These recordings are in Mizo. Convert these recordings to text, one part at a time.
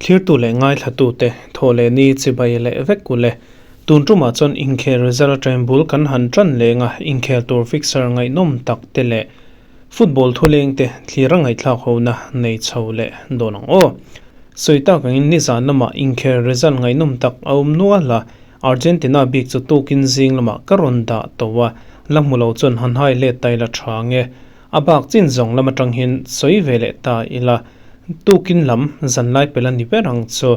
Thlirtu leh ngaithlatute thaw leh ni chibai leh vek u le. Tun tumah chuan inkhel result atangin bul kan han tan leng a, inkhel tur fixture ngaihnawm tak te leh football thuleng te thlir a ngaihthlak hona nei chho leh dawn ang aw. Sawi tak angin nizan lamah inkhel result ngaihnawm tak a awm nual a, Argentina bik chu tukin zing lamah ka rawn dah tawh a, la hmu lo chuan han hai let ta ila tha nge. A bak chin zawng lam atang hian sawi ve leh ta ila, tukin lam zanlai pel a ni ber ang chu.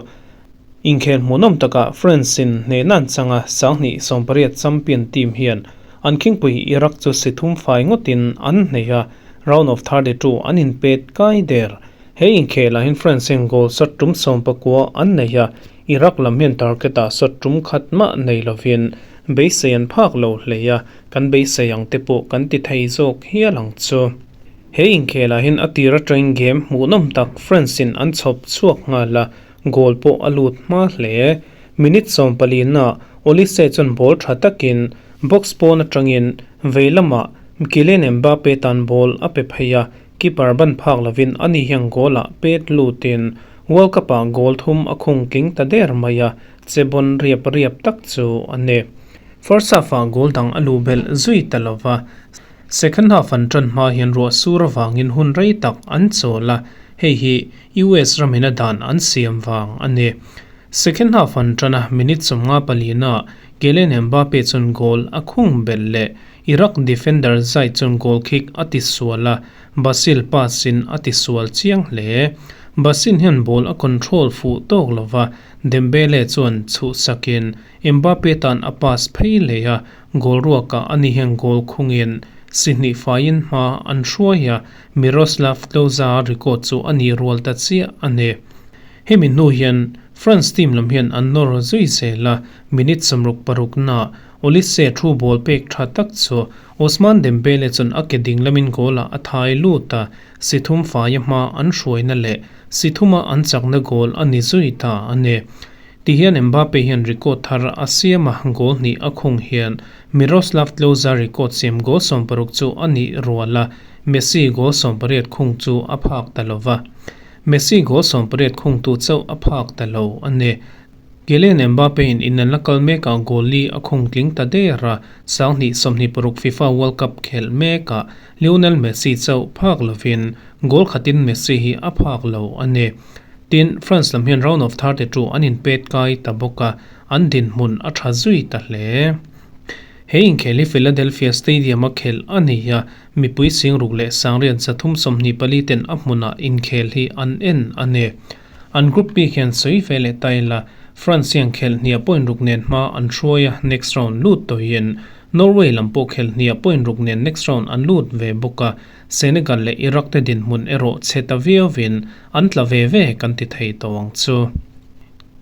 Inkhel hmuhnawm takah France-in hnehna an chang a, sanghnih sawmpariat champion team hian an khingpui Iraq chu si thum fai ngawtin an hneih a, round of 32 an inpet kai der. He inkhelah hian France hian goal shot tum sawmpakua an nei a, Iraq lam hian target-ah shot tum khat mah nei lovin beisei an phak lo hlei a, kan beisei ang te pawh kan ti thei zawk hial ang chu. He inkhelah hian a tir atangin game hmuhnawm tak France-in an chhawp chhuak nghal a, goal pawh a lut hma hle. Minute sawmpalina Olise chuan ball tha takin box pawn atangin vei lamah Kylian Mbappe tan ball a pe phei a, keeper ban phak lovin ani hian goal-ah pet lutin World Cup-ah goal thum a khung tling ta der mai a, che bawn riap riap tak chu a ni. First half-ah goal dang a luh belh zui ta lo va, second half an tan hma hian ruah sur avangin hun rei tak an chawl a, hei hi US ramina dan an siam vang a ni. Second half an tan a, minute sawmnga palina Kylian Mbappe chuan goal a khung belh leh Iraq defender Zaid chuan goal kick a ti sual a, Basil pass-in a ti sual chiang hle. Basin hian ball a control fuh tawk lo va, Dembele chuan chhuhsakin Mbappe tan a pass phei leh a, goal ruakah ani hian goal khungin si hnih faiin hma an hruai a, Miroslav Klose record chu a nih rual ta chiah a ni. Hemi hnu hian France team lam hian an nawr zui zel a, minute sawmruk paruknaah Olise thu ball pek tha tak chu Ousmane Dembele chuan a ke ding lamin goal-ah a thai lut a, si thum faia hma an hruaina leh si thuma an chakna goal a ni zui ta a ni. Ti hian Mbappe hian record thar a siam a, goal hnih a khung hian Miroslav Klose record siam goal 60 chu a nih rual a, Messi goal 18 khung chu a phak ta lo va. Messi goal 18 khungtu chauh a phak ta lo a ni. Kylian Mbappe in inelna kal mekah goal li a khung tling ta der a, sanghnih 26 FIFA World Cup khelh mekah Lionel Messi chauh phak lovin goal khatin Messi hi a phak lo a ni. Tin, France lam hian round of 32 an inpet kai ta bawk a, an dinhmun a tha zui ta hle. He inkhel hi Philadelphia Stadium a khelh a ni a, mipui singruk leh sangriat zathum 24 ten a hmunah inkhel hi an en a ni. An group bik hian sawi ve leh ta ila, France hian khelh hniah point ruk nen hma an hruai a, next round lut tawhin Norway lam pawh khelh hniah point ruk nen next round an lut ve bawk a, Senegal leh Iraq te dinhmun erawh chhe ta viauvin an tla ve ve kan ti thei tawh ang chu.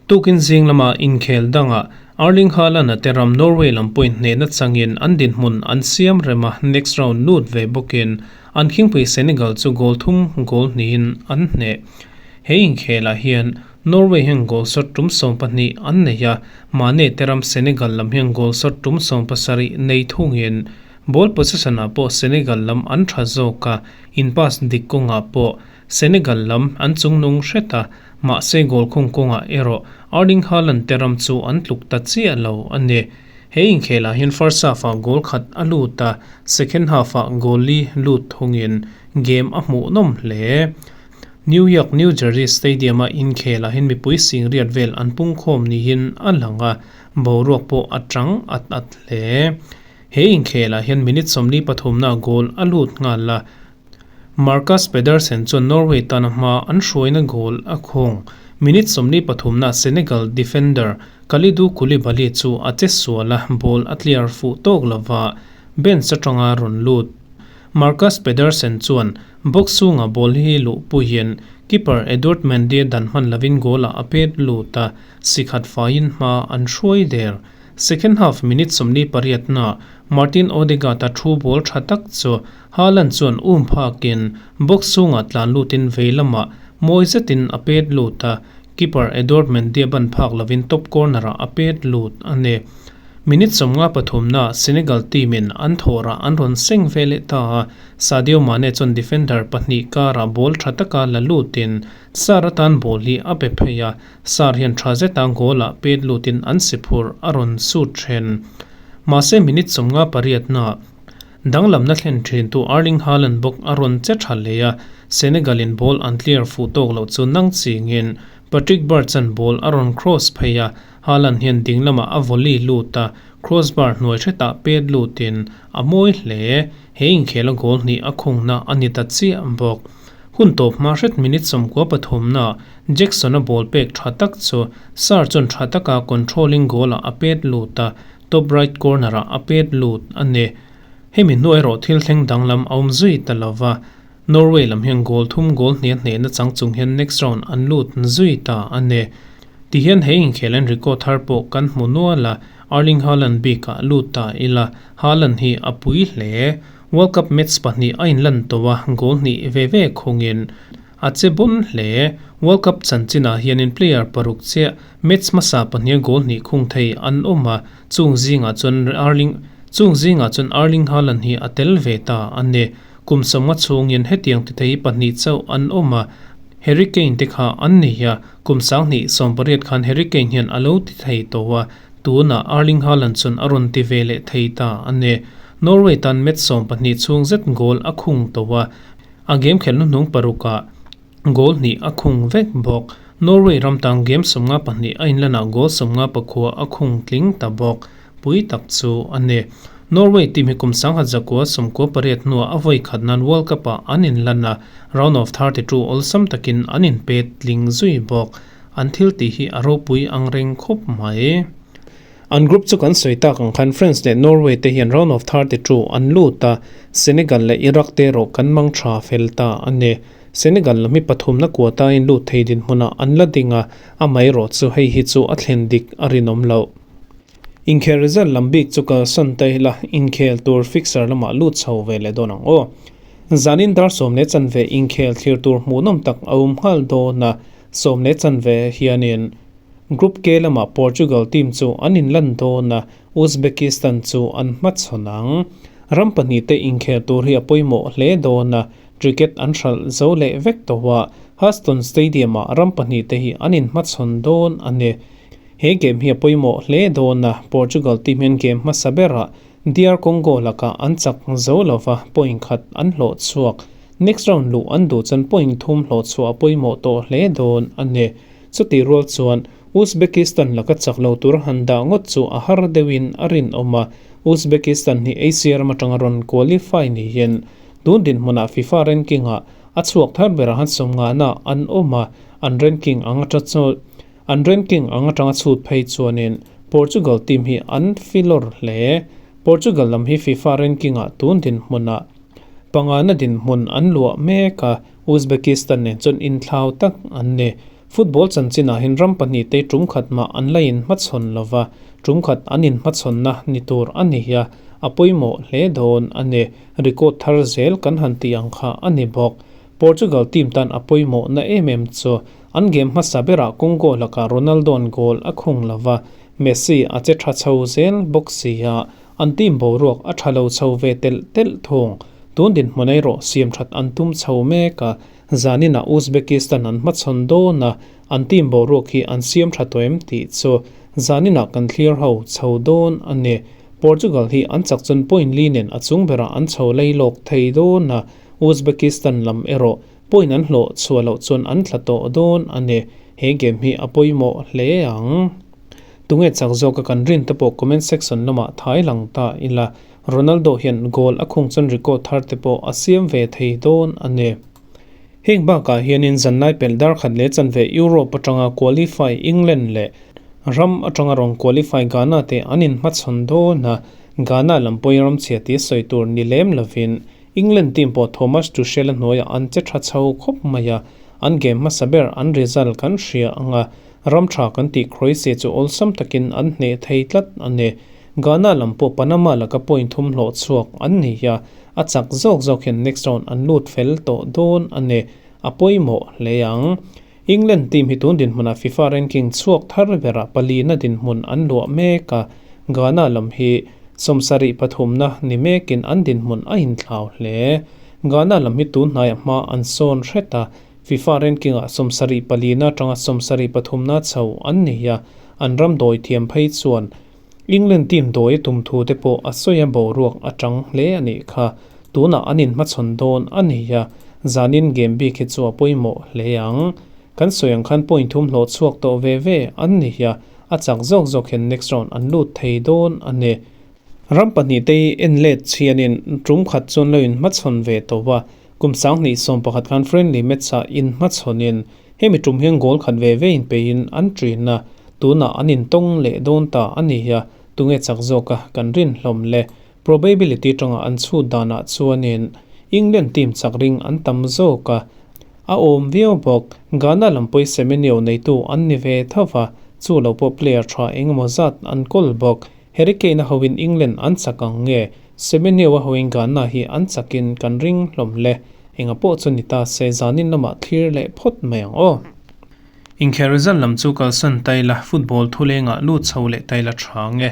Tukin zing lama inkhel dangah Erling Haaland a te ram Norway lam point hnehna changin an dinhmun an siam rem a, next round lut ve bawkin an khingpui Senegal chu goal thum goal hnihin an hneh. He inkhelah hian Norway hian goal shot tum 12 an nei a, Mane te ram Senegal lam hian goal shot tum 17 nei thungin Ball possession ah pawh Senegal lam an tha zawk a, in pass dik kawngah pawh Senegal lam an chungnung hret a, mahse goal khung kawngah erawh Erling Haaland te ram chu an tluk ta chiah lo a ni. He inkhelah hian first half ah goal khat a lut a, second half ah goal li lut thungin game a hmuhnawm hle. New York, New Jersey Stadium a inkhelah hian mipui singriat vel an pungkhawm niin a lang a, boruak pawh a tang at at hle. He inkhelah hian minute 43na goal a lut nghal a, Marcus Pedersen chuan Norway tana hma an hruaina goal a khawng. Minute 43na Senegal defender Kalidou Koulibaly chu a che sual a, ball a clear fuh tawk lova bench atanga rawn lut. Marcus Pedersen chuan box chhungah ball hi luh puiin keeper Edouard Mendy dan hman lovin goal-ah a pet lut a, si khat faiin hma an hruai der. Second half minute 48na Martin Odegaard a thu ball tha tak chu Haaland chuan um phakin box chhungah tlan lutin vei lamah mawi zetin a pet lut a, keeper Edouard Mendy a ban phak lovin top corner-ah a pet lut a ni. Minute 53 naah Senegal team in an thawhrah an rawn seng ve leh ta a, Sadio Mane chuan defender pahnih karah ball tha taka la lutin Sarr atan ball hi a pe phei a, Sarr hian tha zeta goal ah pet lutin an si phurh a rawn sut then. Mahse minute 58 naah danglamna thlen thintu Erling Haaland bawk a rawn che tha leh a, Senegal in ball an clear fuh tawk loh chu nang chingin Patrick Bertz-a'n ball a rawn cross phei a, Haaland hian ding lamah a volley lut a, crossbar hnuai hretah pet lutin a mawi hle. He inkhel a goal hnih a khungna a ni ta chiah bawk. Hun tawp hma hret minute 93 naah Jackson-a ball pek tha tak chu Sarr chuan tha taka controlling goal-ah a pet lut a, top right corner-ah a pet lut a ni. Hemi hnu erawh thil thleng danglam a awm zui ta lo va, Norway lam hian goal thum goal hnih a hnehna chang chung hian next round an lut zui ta a ni. Tihian he inkhel an record thar pawh kan hmu nual a, Erling Haaland bikah lut ta ila, Haaland hi a pui hle. World Cup match pahnih a inlan tawh a, goal hnih ve ve khungin a che bawn hle. World Cup chanchinah hianin player paruk chiah match hmasa pahniha goal hnih khung thei an awm a, chung zingah chuan Erling chung zingah chuan Erling Haaland hi a tel ve ta a ni. Kum 50 chhungin hetiang ti thei pahnih chauh an awm a, Harry Kane te kha an ni a, kum 2018 khan Harry Kane hian a lo ti thei tawh a, tunah Erling Haaland chuan a rawn ti ve leh thei ta a ni. Norway tan match 12 chhung zet goal a khung tawh a, a game khelh hnuhnung parukah goal hnih a khung vek bawk. Norway ram tang game 52 a inlanah goal 59 a khung tling ta bawk. Pui tak chu a ni. Norway team hi kum 1998 hnuah a vawi khat nan World Cup ah an inlan a, round of 32 awlsam takin an inpet tling zui bawk. An thil tih hi a ropui ang reng khawp mai. An group chu kan sawi tak ang khan France leh Norway te hian round of 32 an lut a, Senegal leh Iraq te erawh kan mang tha fel ta a ni. Senegal lam hi pathumna quota in lut thei dinhmunah an la ding a, amaherawh chu hei hi chu a thlen dik a rinawm loh. Inkhel result lam bik chu kalsan ta ila, inkhel tur fixture lamah lut chho ve leh dawn ang aw. Zanin dar 10:15 inkhel thlir tur hmuhnawm tak a awm nghal dawn a, 10:15 hianin Group K lamah Portugal team chu an inlan dawn a, Uzbekistan chu an hmachhawn ang. Ram pahnih te inkhel tur hi a pawimawh hle dawn a, ticket an hralh zo leh vek tawh a, Huston Stadium-ah ram pahnih te hi an inhmachhawn dawn a ni. He game hi a pawimawh hle dawn a, Portugal team hian game hmasa berah DR Congo lakah an chak zo lova, point khat an hlawh chhuak. Next round luh an duh chuan point thum hlawh chhuah a pawimawh tawh hle dawn a ni. Chutih rual chuan Uzbekistan laka chak lo tur han dah ngawt chu a har deuhin a rinawm a, Uzbekistan hi Asia ram atanga rawn qualify niin tun dinhmunah FIFA ranking-ah a chhuak thar berah han 50na an awm a, an ranking ang ata chu An ranking ang atanga chhut phei chuanin Portugal team hi an filawr hle. Portugal lam hi FIFA ranking-ah tun dinhmunah pangana dinhmun an luah mek a, Uzbekistan nen chuan inthlau tak an ni. Football chanchinah hian ram pahnih te tum khat mah an la inhmachhawn lo va, tum khat an inhmachhawnna ni tur a ni a, a pawimawh hle dawn a ni. Record thar zel kan han tih ang kha a ni bawk. Portugal team tan a pawimawhna em em chu an game hmasa berah Congo lakah Ronaldo-a'n goal a khung lo va, Messi a che tha chho zel bawk si a, an team boruak a tha lo chho ve telh telh thung. Tun dinhmun erawh siam that an tum chho mek a, zaninah Uzbekistan an hmachhawn dawn a, an team boruak hi an siam tha tawh em tih chu zaninah kan thlir ho chho dawn a ni. Portugal hi an chak chuan point li nen a chung berah an chho lei lawk thei dawn a, Uzbekistan lam erawh point an hlawh chhuah loh chuan an thla tawh dawn a ni. He game hi a pawimawh hle ang. Tunge chak zawka kan rin te pawh comment section lamah thai lang ta ila. Ronaldo hian goal a khung chuan record thar te pawh a siam ve thei dawn a ni. Heng bakah hianin zanlai pelh dar 1:15 Europe atanga qualify England leh ram atanga rawn qualify Ghana te an inhmachhawn dawn a, Ghana lam pawhin ram chhia tih sawi tur ni lem lovin England team pawh Thomas Tuchel a hnuaiah an che tha chho khawp mai a, an game hmasa ber an result kan hria ang a, ram tha kan tih Croatia chu awlsam takin an hneh thei tlat a ni. Ghana lam pawh Panama laka point thum hlawh chhuak an ni a, a chak zawk zawk hian next round an lut fel tawh dawn a ni. A pawimawh hle ang. England team hi tun dinhmunah FIFA ranking chhuak thar berah palina dinhmun an luah mek a, Ghana lam hi 70 pathumna ni mekin an dinhmun a inthlau hle. Ghana lam hi tun hnaiah hma an sawn hret a, FIFA ranking-ah 74 na atanga 73 na chho an ni a, an ram dawi thiam phei chuan England team dawi a tum thu te pawh a sawi a boruak a tang hle a nih kha. Tunah an inhmachhawn dawn a ni a, zanin game bik hi chu a pawimawh hle ang. Kan sawi ang khan point thum hlawh chhuak tawh ve ve an ni a, a chak zawk zawk hian next round an lut thei dawn a ni. Ram pahnih te hi en let chhianin tum khat chuan lo inhmachhawn ve tawh a, kum 2011 khan friendly match ah inhmachhawnin hemi tum hian goal khat ve ve inpeiin an ṭin a, tunah an intawng leh dawn ta a ni a, tunge chak zawk a kan rin hlawm le. Probability tanga an chhut danah chuanin England team chak ring an tam zawk a, a awm viau bawk. Ghana lam pawhi Semenyo neitu an ni ve tho va, chu lo pawh player tha engemaw zat an kawl bawk. Harry Kane a hoin England an chak ang nge? Semenyo a hoin Ghana hi an chakin kan ring hlawm le. Enga pawh chu ni ta se zanin lamah thlir leh phawt mai ang aw. Inkhel result lam chu kalsan taila football thulengah lut chho leh taila tha nge?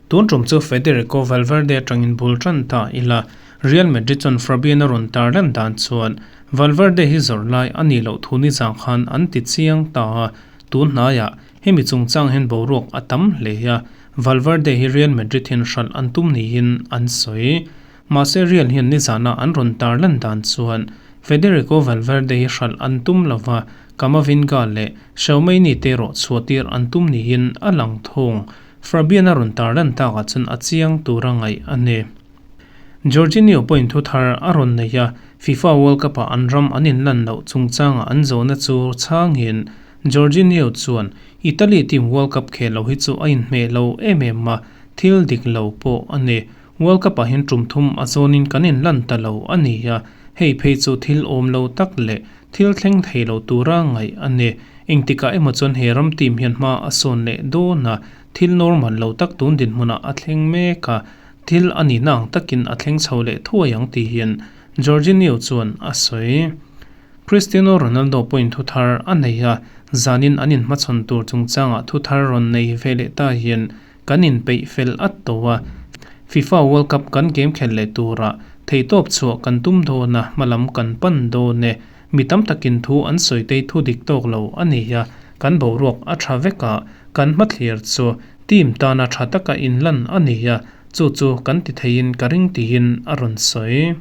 Tun tum chu Federico Valverde atangin bul tan ta ila Real Madrid chuan Fabian a rawn tar lan dan chuan Valverde hi zawrh lai a nih loh thu nizang khan an ti chiang ta a, tun hnaiah hemi chungchang hian boruak a tam hle a, Valverde hi Real Madrid hian hralh an tum niin an sawi. Mahse Real hian nizana an rawn tar lan dan chuan Federico Valverde hi hralh an tum lova, Camavinga leh Tchouameni te erawh chhuahtir an tum niin a lang thung. Fabian a rawn tar lan takah chuan a chiang tura ngaih a ni. Jorginho pawhin thu thar a rawn nei a, FIFA World Cup-ah an ram an inlan loh chungchangah an zawhna chu chhangin Jorginho chuan Italy team World Cup khel lo hi chu a inhmeh lo em em a, thil dik lo pawh a ni. World Cup ah hian tum thum a zawnin kan inlan ta lo a ni a, hei phei chu thil awm lo tak leh thil thleng thei lo tura ngaih a ni. Engtikah emaw chuan he ram team hian hma a sawn leh dawn a, thil normal lo tak tun dinhmunah a thleng mek a, thil a nihna ang takin a thleng chho leh thuai ang tih hian Jorginho chuan a sawi. Cristiano Ronaldo pawhin thu thar a nei a, zanin an inhmachhawn tur chungchangah thu thar rawn nei ve leh ta hian kan inpeih fel at tawh a. FIFA World Cup kan game khelh leh turah theihtawp chhuah kan tum dawn a, hmalam kan pan dawn e. Mi tam takin thu an sawi tei thu dik tawk lo a ni a, kan boruak a tha vek a, kan hmathlir chu team tana tha taka inlan a ni a, chu chu kan ti theiin ka ring tiin a rawn sawi.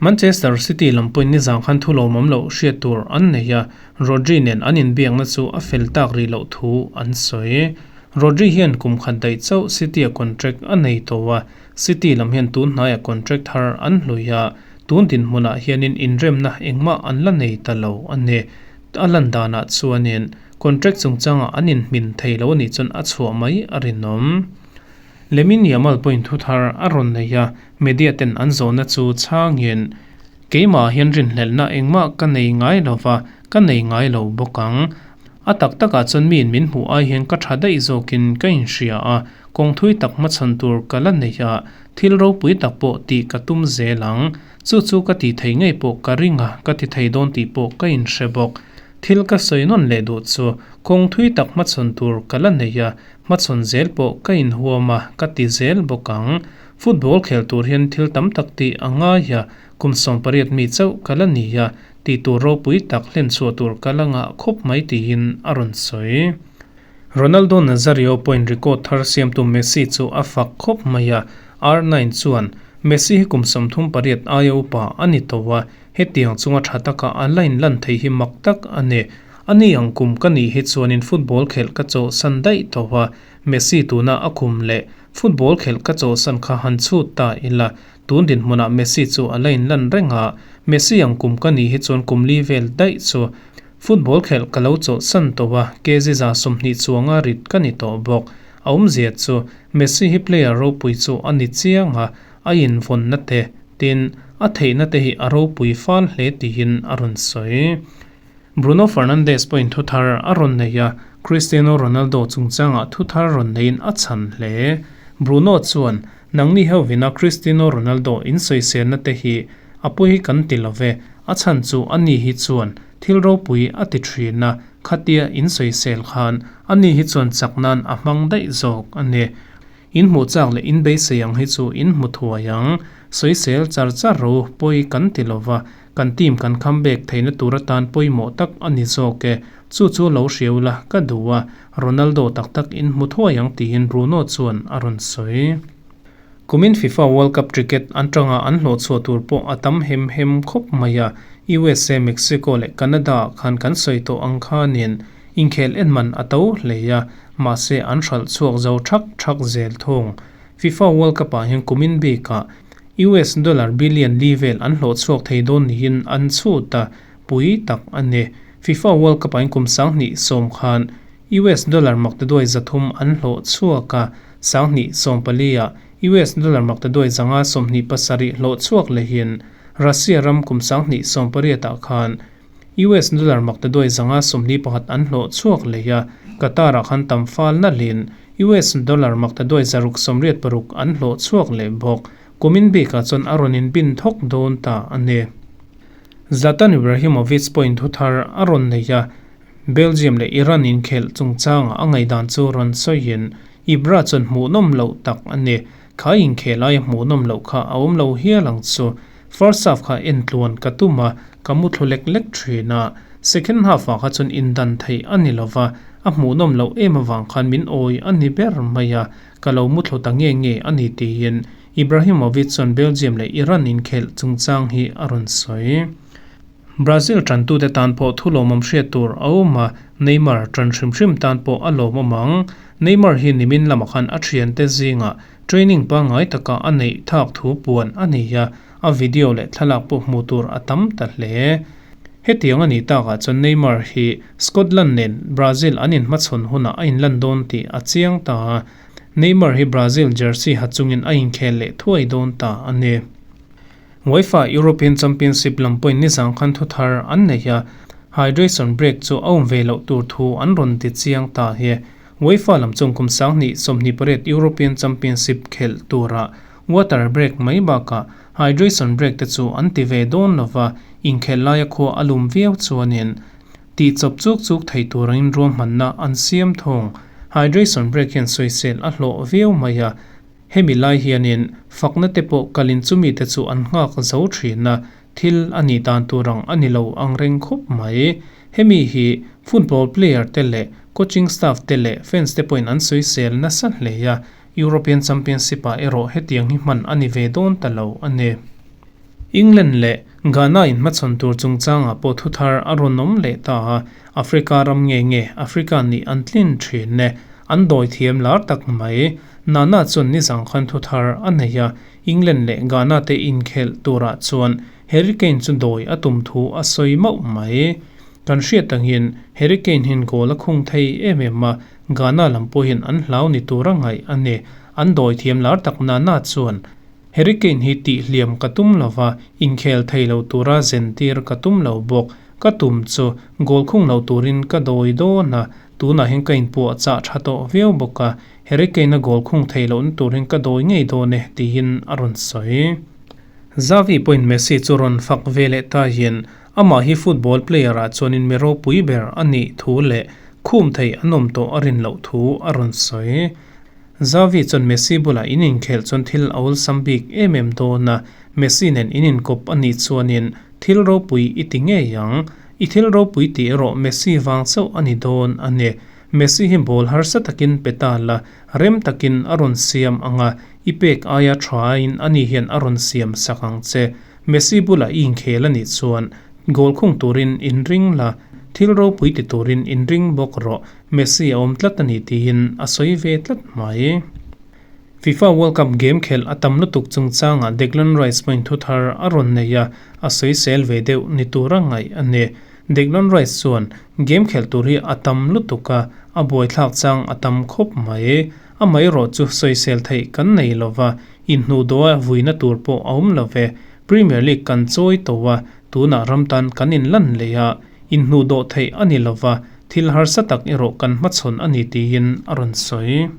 Manchester City lam pawhin nizang khan thu lawmawm loh hriat tur an nei a, Rodri nen an inbiakna chu a fel tak rih loh thu an sawi. Rodri hian kum khat daih chauh City-a contract a nei tawh a, City lam hian tun hnaiah contract thar an hlui a, tun dinhmunah hianin inremna engmah an la nei ta lo a ni. A lan danah chuanin contract chungchangah an inhmin thei lo a nih chuan a chhuah mai a rinawm. Lamine Yamal pawhin thu thar a rawn nei a, media ten an zawhna chu chhangin, Keimah hian rinhlelhna engmah ka nei ngai lo va, ka nei ngai lo bawk ang. A tak takah chuan miin min hmuh ai hian ka tha daih zawkin ka inhria a, kawng thui tak hmachhawn tur ka la nei a, thil ropui tak pawh tih ka tum zel ang. Chu chu ka ti thei ngei pawh ka ring a, ka ti thei dawn tih pawh ka inhre bawk. Thil ka sawi nawn leh duh chu kawng thui tak hmachhawn tur ka la nei a, Hmachhawn zel pawh ka inhuam a, ka ti zel bawk ang. Football khel tur hian thil tam tak tih a ngai a, kum 18 mi chauh ka la ni a, tih tur ropui tak hlen chhuah tur ka la ngah khawp mai tiin a rawn sawi. Ronaldo Nazario point record thar siamtu Messi chu a fak khawp mai a, R9 chuan Messi hi kum 38 aia upa a ni tawh a, hetiang chunga tha taka a line lan thei hi mak tak a ni. A ni ang kum ka nih hi chuanin football khelh ka chawhsan daih tawh a, Messi tuna a kum leh football khelh ka chawhsan kha han chhut ta ila, tun dinhmunah Messi chu a la inlan reng a, Messi ang kum ka nih hi chuan kum li vel daih chu football khelh ka lo chawhsan tawh a, kg 20 chuanga rit ka ni tawh bawk. A awmzia chu Messi hi player ropui chu a ni chiang a, a invawnna te, tin, a theihna te hi a ropui fal hle tiin a rawn sawi. Bruno Fernandes pawhin thu thar a rawn nei a, Cristiano Ronaldo chungchangah thu thar rawn neiin a chhan hle. Bruno chuan, Nangni ho vina Cristiano Ronaldo insawiselna te hi a pawi hi kan ti lo ve, a chhan chu ani hi chuan thil ropui a ti thin a, khatia insawisel khan ani hi chuan chak nan a hmang daih zawk a ni. In hmuh chak leh in beisei ang hi chu in hmu thuai ang. Sawisel char char ro pawi kan ti lova, kan team kan comeback theihna tur atan pawimawh tak a ni zawk e. Chu chu lo hriau la, ka duh a, Ronaldo tak tak in hmu thuai ang tiin Bruno chuan a rawn sawi. Kumin FIFA World Cup ticket an tanga an hlawhchhuah tur pawh a tam hem hem khawp mai a, USA, Mexico leh Canada ah khan kan sawi tawh ang khanin inkhel en man a to hle a, mahse an hralh chhuak zo thak thak zel thung. FIFA World Cup ah hian kumin bikah US dollar billion li vel an hlawhchhuak thei dawn niin an chhut a, pui tak a ni. FIFA World Cup ah hian kum 2010 khan US dollar maktaduai 300 an hlawh chhuak a, 2014 ah US dollar maktaduai 527 hlawh chhuak lehin Russia ram kum 2018 ah khan US dollar maktaduai 521 an hlawh chhuak leh a, Qatar ah khan tam fal nalhin US dollar maktaduai 686 an hlawh chhuak leh bawk. Kumin bikah chuan a rawn inbin thawk dawn ta a ni. Zlatan Ibrahimovic pawhin thu thar a rawn nei a, Belgium leh Iran inkhelh chungchangah a ngaihdan chu rawn sawiin, Ibra chuan hmuhnawm loh tak a ni. Kha inkhel aia hmuhnawm loh kha a awm lo hial ang chu. First half kha en tluan ka tum a, ka mu thlu lek lek thin a. Second half ah kha chuan indan theih a ni lova, a hmuhnawm loh em avang khan min awi a ni ber mai a, ka lo mu thlu ta nge nge a ni tiin Ibrahimovic chuan Belgium leh Iran inkhelh chungchang hi a rawn sawi. Brazil tantute tan pawh thu lawmawm hriat tur a awm a, Neymar tan hrim hrim tan pawh a lawmawm ang. Neymar hi nimin lamah khan a thiante zingah training pangngai taka a neih thak thu puan a ni a, a video leh thlalak pawh hmuh tur a tam ta hle. Hetiang a nih takah chuan Neymar hi Scotland nen Brazil an inhmachhawn hunah a inlan dawn tih a chiang ta a, Neymar hi Brazil jersey ha chungin a inkhel leh thuai dawn ta a ni. UEFA European Championship lam pawhin nizang khan thu thar an nei a, hydration break chu a awm ve loh tur thu an rawn ti chiang ta hi. UEFA lam chuan kum 2028 European Championship khelh turah water break mai bakah hydration break te chu an ti ve dawn lova, inkhelh laia khua a lum viau chuanin tih chawp chuk chuk thei turin ruahmanna an siam thung. Hydration break hian sawisel a hlawh viau mai a, Hemi lai hianin fakna te pawh kalin chumi te chu an nghak zo thin a, thil a nih dan tur ang a ni lo ang reng khawp mai. Hemi hi football player te leh coaching staff te leh fans te pawhin an sawisel nasa hle a, European Championship ah erawh hetiang hi hman a ni ve dawn ta lo a ni. England leh Ghana in hmachhawn tur chungchangah pawh thuthar a rawn awm leh ta a, Africa ram nge nge Africa nih an tlin thin e, an dawi thiam lar tak mai. Nana chuan nizang khan thuthar a nei a, England leh Ghana te inkhelh turah chuan Harry Kane chu dawi a tum thu a sawi mauh mai. Kan hriat angin Harry Kane hian goal a khung thei em em a, Ghana lam pawhin an hlau ni tura ngaih a ni. An dawi thiam lar tak Nana chuan Harry Kane hi tih hliam ka tum lova, inkhel thei lo tura zentir ka tum lo bawk. Ka tum chu goal khung lo turin ka dawi dawn a, tunah hian ka inpuah chah tha tawh viau bawk a, Harry Kane a goal khung thei lohna turin ka dawi ngei dawn e, tiin a rawn sawi. Xavi pawhin Messi chu rawn fak ve leh ta hian amah hi football player ah chuanin mi ropui ber a nih thu leh khum thei an awm tawh a rin loh thu a rawn sawi. Xavi chuan Messi bulah in inkhelh chuan thil a awlsam bik em em dawn a, Messi nen in inkawp a nih chuanin thil ropui i ti ngei ang. I thil ropui tih erawh Messi vang chauh a ni dawn a ni. Messi hi ball harsa takin pe ta la, rem takin a rawn siam ang a, i pek aia thain ani hian a rawn siam sak ang che. Messi bulah i inkhel a nih chuan goal khung turin inring la, thil ropui ti turin inring bawk rawh. Messi a awm tlat a ni tiin a sawi ve tlat mai. FIFA World Cup game khelh a tam lutuk chungchangah Declan Rice pawhin thu thar a rawn nei a, a sawisel ve deuh ni tura ngaih a ni. Declan Rice chuan, Game khelh tur hi a tam lutuk a, a buaithlak chang a tam khawp mai. Amaherawh chu sawisel theih kan nei lova, inhnuhdawha vuina tur pawh a awm lo ve. Premier League kan chawi tawh a, tunah ram tan kan inlan leh a, inhnuhdawh theih a ni lova, thil harsa tak erawh kan hmachhawn a ni tiin a rawn sawi.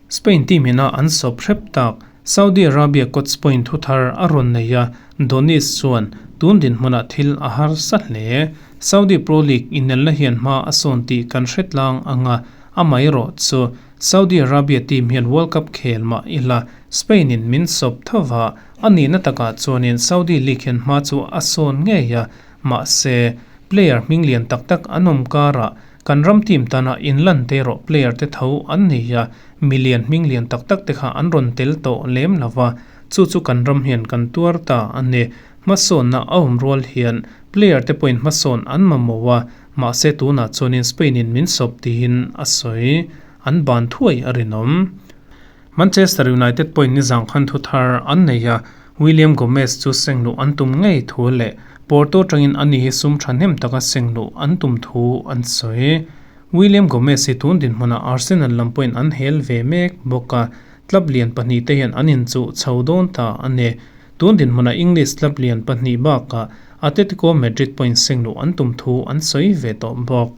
Spain team ina an sawp hrep tak Saudi Arabia coach pawhin thu thar a rawn nei a, Donis chuan tun dinhmunah thil a harsa hle. Saudi Pro League inelna hian hma a sawn tih kan hre tlang ang a, amaherawh chu. Saudi Arabia team hian World Cup khel mah ila Spain in min sawp tho va, a nihna takah chuanin Saudi League hian hma chu a sawn ngei a, mahse, player hming lian tak tak an awm karah kan ram team tana inlan te erawh player te tho an nei a, milian hming lian tak tak te kha an rawn tel tawh lem lo va, chu chu kan ram hian kan tuar ta a ni. Hmasawnna a awm rual hian player te pawhin hmasawn an mamawh a, mahse tunah chuanin Spain in min sawp tiin a sawi. An ban thuai a rinawm. Manchester United pawhin nizang khan thu thar an nei a, William Gomez chu seng luh an tum ngei thu leh Porto atangin ani hi sum thahnem taka seng luh an tum thu an sawi. William Gomez hi tun dinhmunah Arsenal lam pawhin an hel ve mek bawk a, club lian pahnihte hian an inchuh chho dawn ta a ni. Tun dinhmunah English club lian pahnih bakah Atletico Madrid pawhin seng luh an tum thu an sawi ve tawh bawk.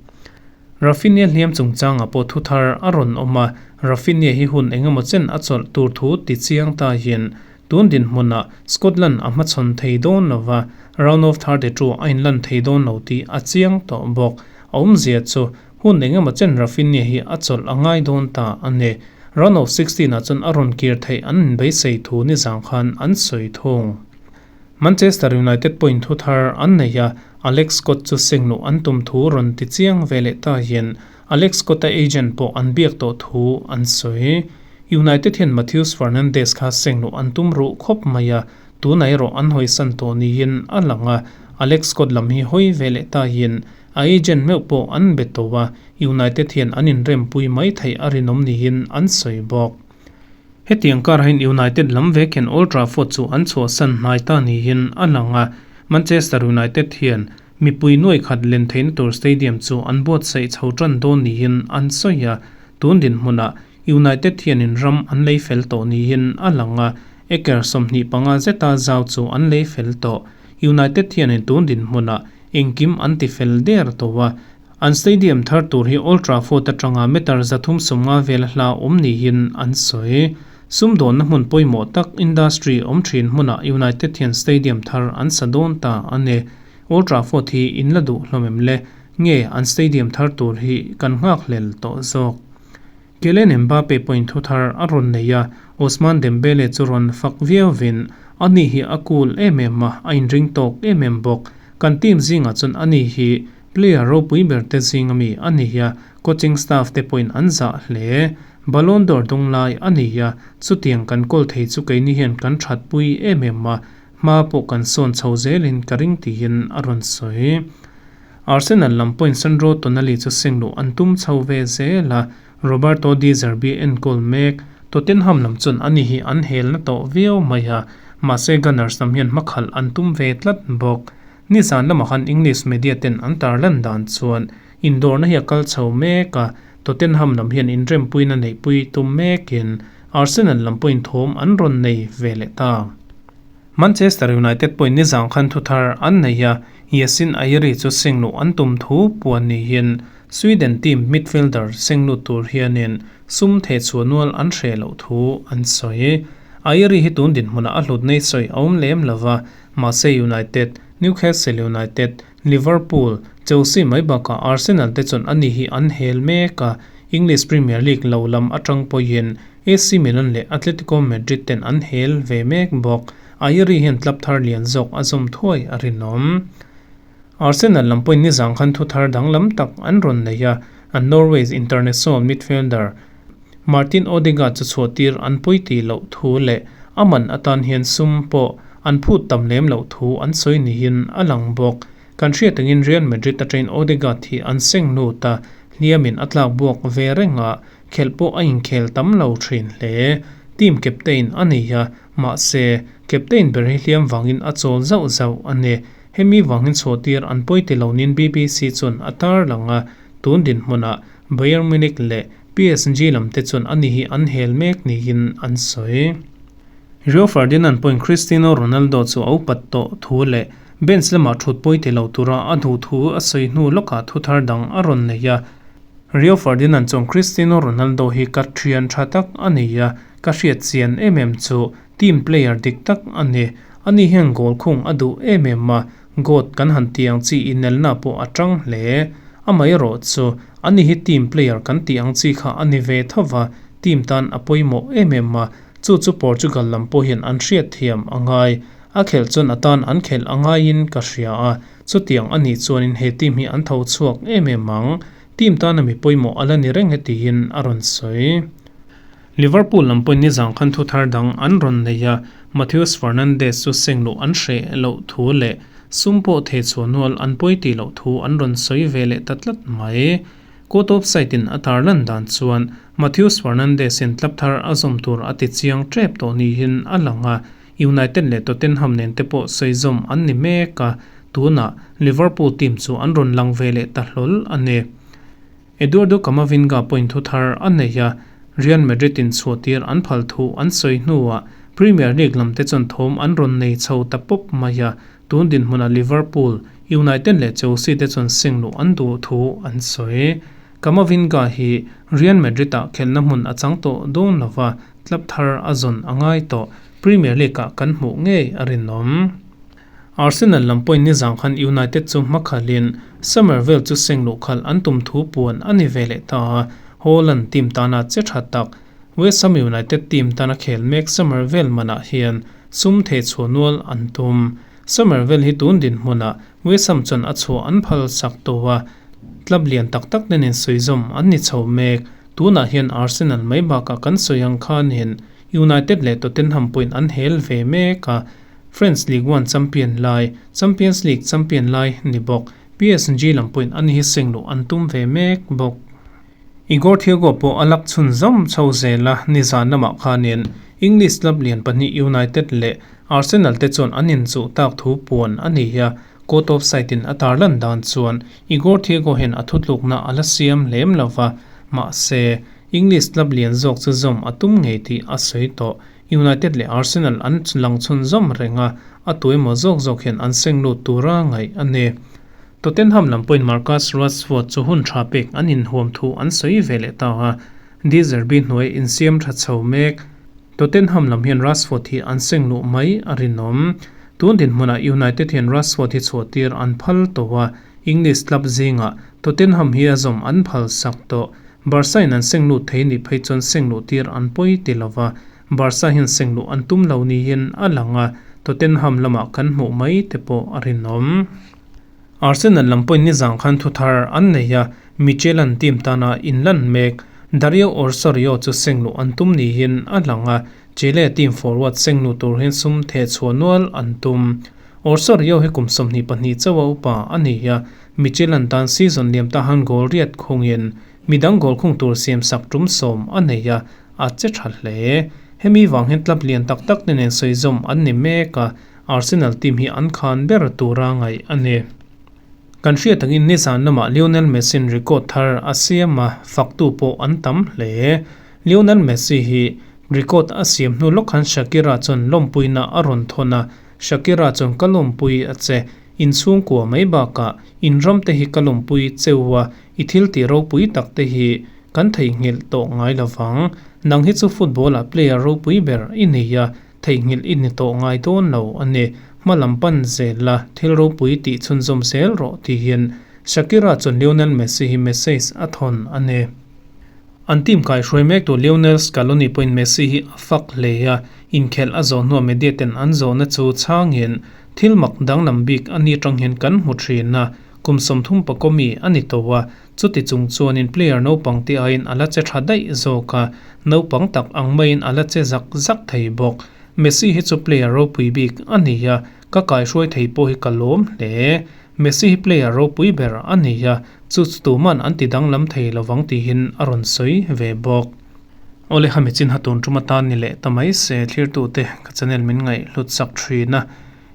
Raphinha hliam chungchangah pawh thu thar a rawn awm a, Raphinha hi hun engemaw chen a chawlh tur thu ti chiang ta hian tun dinhmunah Scotland a hmachhawn thei dawn lo va, round of 32 a inlan thei dawn lo tih a chiang tawh bawk. A awmzia chu hun engemaw chen Raphinha hi a chawlh a ngai dawn ta a ni. Round of 16 ah chuan a rawn kir theih an inbeisei thu nizang khan an sawi thung. Manchester United pawhin thu thar an nei a, Alex Scott chu seng luh an tum thu rawn ti chiang ve leh ta hian Alex Scott-a agent pawh an biak tawh thu an sawi. United hian Matheus Fernandes kha seng luh an tum ruh khawp mai a, tunah erawh an hawisan tawh niin a lang a, Alex Scott lam hi hawi ve leh ta hian a agent meuh pawh an be tawh a, United hian an inrempui mai theih a rinawm niin an sawi bawk. Hetiang karah hian United lam vek hian Old Trafford chu an chhuahsan hnai ta niin a lang a, Manchester United hian mipui nuai khat len theihna tur stadium chu an buatsaih chho tan dawn niin an sawi a, tun dinhmunah United hianin ram an lei fel tawh niin a lang a, acre 25 zeta zau chu an lei fel tawh. United hianin tun dinhmunah engkim an ti fel der tawh a, An stadium thar tur hi Old Trafford atanga meter 350 vel hla awm niin an sawi. Sumdawnna hmun pawimawh tak industry awm thin hmunah United hian stadium thar an sa dawn ta a ni. Old Trafford hi in la duh hlawm em le? Nge an stadium thar tur hi kan nghakhlel tawh zawk? Kylian Mbappe pawhin thu thar a rawn nei a, Ousmane Dembele chu rawn fak viauvin, Ani hi a cool em em a, a inring tawk em em bawk. Kan team zingah chuan ani hi player ropui ber te zing ami a ni a, coaching staff te pawhin an zah hle. Ballon d'Or dung lai a ni a, chutiang kan kawl thei chu keini hian kan thatpui em em a, hma pawh kan sawn chho zelin ka ring tiin a rawn sawi. Arsenal lam pawhin Sandro Tonali chu seng luh an tum chho ve zel a, Roberto De Zerbi enkawl mek. Tottenham lam chuan ani hi an helna tawh viau mai a, mahse Gunners lam hian hmakhalh an tum ve tlat bawk. Nizan lamah khan English media ten an tarlan dan chuan indawrna hi a kal chho mek a, Tottenham lam hian inrempuina neihpui tum mekin Arsenal lam pawhin thawm an rawn nei ve leh ta. Manchester United pawhin nizang khan thu thar an nei a, Yasin Ayari chu seng luh an tum thu puan niin Sweden team midfielder seng lut tur hianin sum thehchhuah nual an hreh loh thu an sawi. Ayari hi tun dinhmunah a hlut nei sawi a awm lem lo va, mahse United, Newcastle United, Liverpool, Chelsea mai bakah Arsenal te chuan ani hi an hel mek a, English Premier League lo lam atang pawhin AC Milan leh Atletico Madrid ten an hel ve mek bawk. Ayeri hian club thar lian zawk a zawm thuai a rinawm. Arsenal lam pawhin nizang khan thu thar danglam tak an rawn nei a, an Norway's international midfielder Martin Odegaard chu chhuahtir an pawi tih loh thu leh a man atan hian sum pawh an phut tam lem loh thu an sawi niin a lang bawk. Kan hriat angin Real Madrid atangin Odegaard hi an seng lut a, hliamin a tlak buak ve reng a, khelh pawh a inkhel tam lo thin hle. Team captain a nei a, mahse, captain ber hi hliam vangin a chawl zauh zauh a ni. Hemi vangin chhuahtir an pawi ti lo niin BBC chuan a tarlang a, tun dinhmunah Bayern Munich leh PSG lam te chuan ani hi an hel mek niin an sawi. Rio Ferdinand pawhin Cristiano Ronaldo chu a upat tawh thu leh bench lamah thut pawi ti lo tura a duh thu a sawi hnu lawkah thu thar dang a rawn nei a. Rio Ferdinand chuan Cristiano Ronaldo hi ka thian tha tak a ni a, ka hriat chian em em chu team player dik tak a ni. Ani hian goal khung a duh em em a, goat kan han ti ang chi inelna pawh a tang hle. Amaherawhchu, ani hi team player kan tih ang chi kha a ni ve tho va, team tan a pawimawh em em a, chu chu Portugal lam pawh hian an hriatthiam a ngai. A khelh chuan a tan an khelh a ngaiin ka hria a, chutiang a nih chuanin he team hi an tho chhuak em em ang. Team tana mi pawimawh a la ni reng hetihin a rawn sawi. Liverpool lam pawhin nizang khan thu thar dang an rawn nei a, Matheus Fernandes chu seng luh an hreh loh thu leh sum pawh thei chhuah nual an pawi tih loh thu an rawn sawi ve leh ta tlat mai. Court of Site-in a tar lan dan chuan Matheus Fernandes in club thar a zawm tur a ti chiang tep tawh niin a lang a, United leh Tottenham nen te pawh sawi zawm an ni mek a, tunah Liverpool team chu an rawn lang ve leh ta hlawl a ni. Eduardo Camavinga pawhin thu thar a nei a, Real Madrid in chhuahtir an phal thu an sawi hnuah Premier League lam te chuan thawm an rawn nei chho ta pawp mai a, tun dinhmunah Liverpool, United leh Chelsea te chuan seng luh an duh thu an sawi. Camavinga hi Real Madrid ah khelhna hmun a chang tawh dawn lo va, club thar a zawn a ngai tawh. Premier League ah kan hmuh ngei a rinawm. Arsenal lam pawhin nizang khan United chu hmakhalhin Summerville chu seng luh khalh an tum thu puan a ni ve leh ta a, Haaland team tana che tha tak West Ham United team tana khel mek Summerville manah hian sum theh chhuah nual an tum. Summerville hi tun dinhmunah West Ham chuan a chhuah an phal sak tawh a, club lian tak tak te nen sawi zawm an ni chho mek. Tunah hian Arsenal mai bakah kan sawi ang khanin United leh Tottenham pawhin an hel ve mek a, French Ligue 1 champion lai, Champions League champion lai ni bawk. PSG lam pawhin ani hi seng luh an tum ve mek bawk. Igor Thiago pawh a lak chhun zawm chho zel a, nizan lamah khanin English club lian pahnih United leh Arsenal te chuan an inchuh tak thu puan a ni a, Court of Site in a tarlan dan chuan Igor Thiago hian a thutlukna a la siam lem lo va, mahse, English club lian zawk chu zawm a tum ngei tih a sawi tawh. United leh Arsenal an lang chhunzawm reng a, a tu emaw zawk zawk hian an seng lut tura ngaih a ni. Tottenham lam pawhin Marcus Rashford chu hun tha pek an inhuam thu an sawi ve leh ta a, De Zerbi hnuai insiam tha chho mek. Tottenham lam hian Rashford hi an seng luh mai a rinawm. Tun dinhmunah United hian Rashford hi chhuahtir an phal tawh a, English club zingah Tottenham hi a zawm an phal sak tawh. Barca in an seng lut thei nih phei chuan seng luh tir an pawi ti lo va, Barca hian seng luh an tum lo niin a lang a, Tottenham lamah kan hmuh mai te pawh a rinawm. Arsenal lam pawhin nizang khan thu thar an nei a, Michelan team tana inlan mek Dario Orsario chu seng luh an tum niin a lang a, Chile team forward seng luh tur hian sum theh chhuah nual an tum. Orsario hi kum 22 chauha upa a ni a, Michelan tan season liam ta han goal riat khungin midang goal khung tur siam sak tum sawm a nei a, a che tha hle. Hemi vang hian club lian tak tak te nen sawi zawm an ni mek a, Arsenal team hi an khan ber tura ngaih a ni. Kan hriat angin nizan lamah Lionel Messi-in record thar a siam a, faktu pawh an tam hle. Lionel Messi hi record a siam hnu lawk khan Shakira chuan lawmpuina a rawn thawn a, Shakira chuan ka lawmpui a che. In chhungkua mai bakah in ram te hi ka lawmpui cheu a, i thil tih ropui tak te hi kan theihnghilh tawh ngai lo vang. Nang hi chu football ah player ropui ber i nei a, theihnghilh i ni tawh ngai dawn lo a ni. Hma lam pan zel la, thil ropui tih chhunzawm zel rawh tihin Shakira chuan Lionel Messi hi message a thawn a ni. An team kaihruai mek tu Lionel Scaloni pawhin Messi hi a fak hle a, inkhelh a zawh hnuah media ten an zawhna chu chhangin thil mak danglam bik a ni atang hian kan hmu thin a, kum 30 pakua mi a ni tawh a, chuti chung chuanin player naupang te aiin a la che tha daih zawk a, naupang tak ang maiin a la che zak zak thei bawk. Messi hi chu player ropui bik a ni a, ka kaihruai thei pawh hi ka lawm hle. Messi hi player ropui ber a ni a, chu chu tuman an ti danglam thei lovang tihin a rawn sawi ve bawk. Awle ha michin ha tun tum atan ni leh ta mai se thlirtute ka channel min ngaih hlut sak thin a,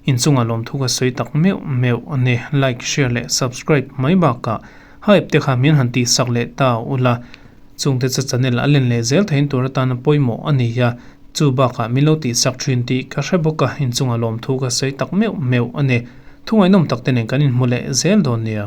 inchungah lawmthu ka sawi tak meuh meuh a ni. Like, share leh subscribe mai bakah hype te kha min han tih sak leh ta ula, chungte chu channel a len leh zel theihin tur atana pawimawh a ni a, chu bakah min lo tih sak thin tih ka hre bawk a, inchungah lawmthu ka sawi tak meuh meuh a ni. Thungainawm tak te nen kan inhmu leh zel dawn nia.